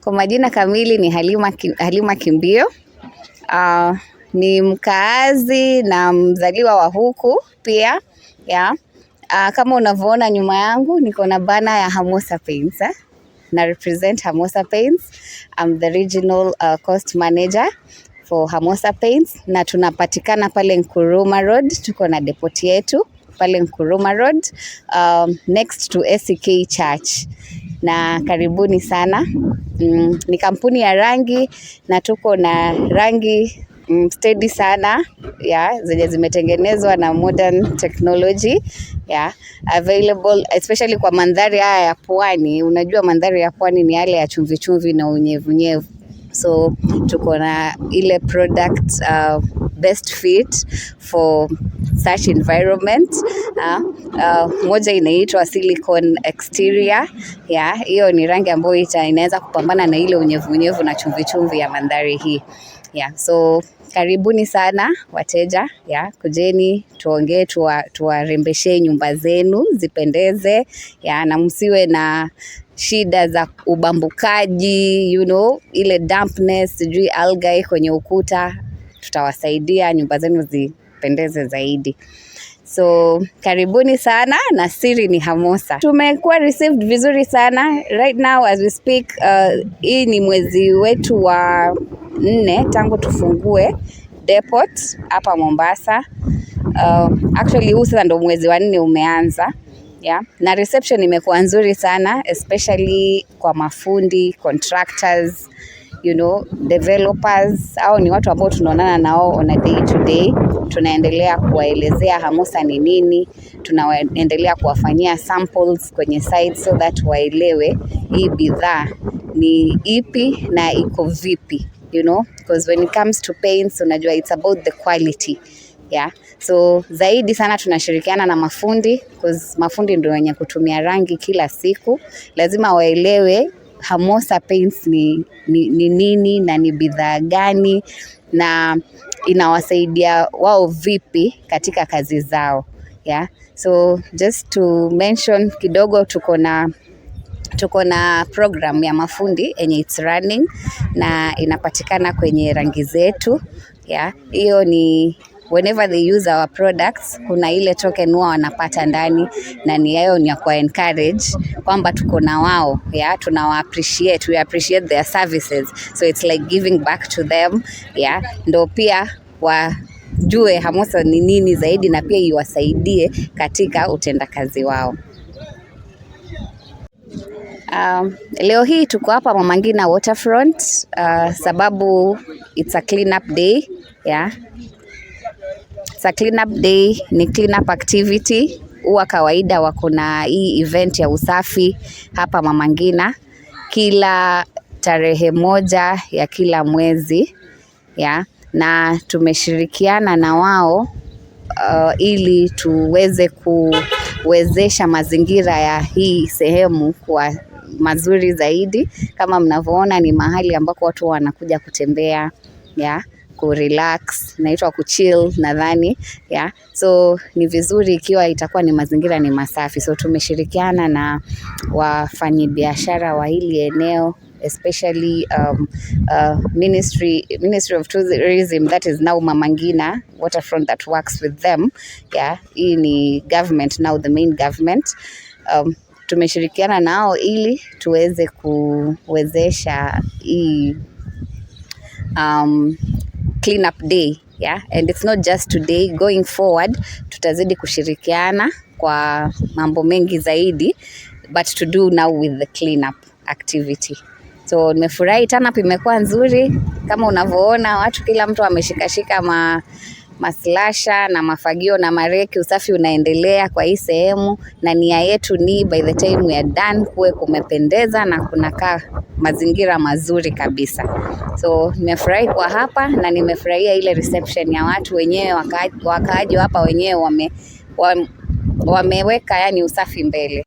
Kwa majina kamili ni Halima Kimbio. Ni mkaazi na mzaliwa wa huku pia, yeah. Kama unavyoona nyuma yangu niko na banner ya Hamosa Paints, eh? Na represent Hamosa Paints. I'm the regional coast manager for Hamosa Paints na tunapatikana pale Nkuruma Road. Tuko na depot yetu pale Nkuruma Road, next to ACK Church, na karibuni sana. Ni kampuni ya rangi na tuko na rangi steady sana, yeah, zenye zimetengenezwa na modern technology, yeah, available especially kwa mandhari haya ya pwani. Unajua mandhari ya pwani ni yale ya chumvi chumvi na unyevunyevu, so tuko na ile product best fit for such environment. Moja inaitwa silicone exterior, yeah, hiyo ni rangi ambayo inaweza kupambana na ile unyevunyevu na chumvi chumvi ya mandhari hii. Yeah, so karibuni sana wateja, yeah, kujeni tuongee, tuwarembeshe nyumba zenu zipendeze, yeah, na msiwe na shida za ubambukaji, ile dampness, sijui algae kwenye ukuta. Tutawasaidia nyumba zenu zipendeze zaidi. So karibuni sana na siri ni Hamosa. Tumekuwa received vizuri sana right now as we speak. Hii ni mwezi wetu wa 4 tangu tufungue depot hapa Mombasa. Actually huu sasa ndo mwezi wa 4 umeanza. Yeah. Na reception imekuwa nzuri sana, especially kwa mafundi, contractors, developers au ni watu ambao tunaonana nao on a day to day. Tunaendelea kuwaelezea Hamosa ni nini, tunaendelea kuwafanyia samples kwenye site so that waelewe hii bidhaa ni ipi na iko vipi, because when it comes to paints, unajua it's about the quality, yeah. So zaidi sana tunashirikiana na mafundi, because mafundi ndio wenye kutumia rangi kila siku. Lazima waelewe Hamosa Paints ni nini na ni bidhaa gani na inawasaidia wao vipi katika kazi zao, yeah. So just to mention kidogo, tuko na program ya mafundi yenye it's running na inapatikana kwenye rangi zetu, yeah. Hiyo ni whenever they use our products, kuna ile token huwa wanapata ndani na ni hayo ni ya kuwa encourage kwamba tuko na wao, yeah, tunawa appreciate, we appreciate their services, so it's like giving back to them, yeah, ndo pia wajue Hamosa ni nini zaidi na pia iwasaidie katika utendakazi wao. Leo hii tuko hapa Mama Ngina Waterfront, sababu it's a clean up day, yeah. It's a clean up day, ni clean up activity. Huwa kawaida wako na hii event ya usafi hapa Mama Ngina kila tarehe 1 ya kila mwezi, yeah. Na tumeshirikiana na wao ili tuweze kuwezesha mazingira ya hii sehemu kuwa mazuri zaidi. Kama mnavyoona ni mahali ambako watu wanakuja kutembea, yeah, kurelax, inaitwa kuchill nadhani, yeah. So ni vizuri ikiwa itakuwa ni mazingira ni masafi. So tumeshirikiana na wafanyibiashara wa hili eneo, especially Ministry of Tourism, that is now Mama Ngina Waterfront that works with them, yeah. Hii ni government now, the main government. Tumeshirikiana nao ili tuweze kuwezesha hii clean up day, yeah. And it's not just today, going forward tutazidi kushirikiana kwa mambo mengi zaidi, but to do now with the clean up activity. So nimefurahi, turn up imekuwa nzuri kama unavyoona watu, kila mtu ameshikashika maslasher na mafagio na mareki. Usafi unaendelea kwa hii sehemu, na nia yetu ni by the time we are done kuwe kumependeza na kunakaa mazingira mazuri kabisa. So nimefurahi kwa hapa na nimefurahia ile reception ya watu wenyewe, wakaaji hapa wenyewe wameweka yani usafi mbele.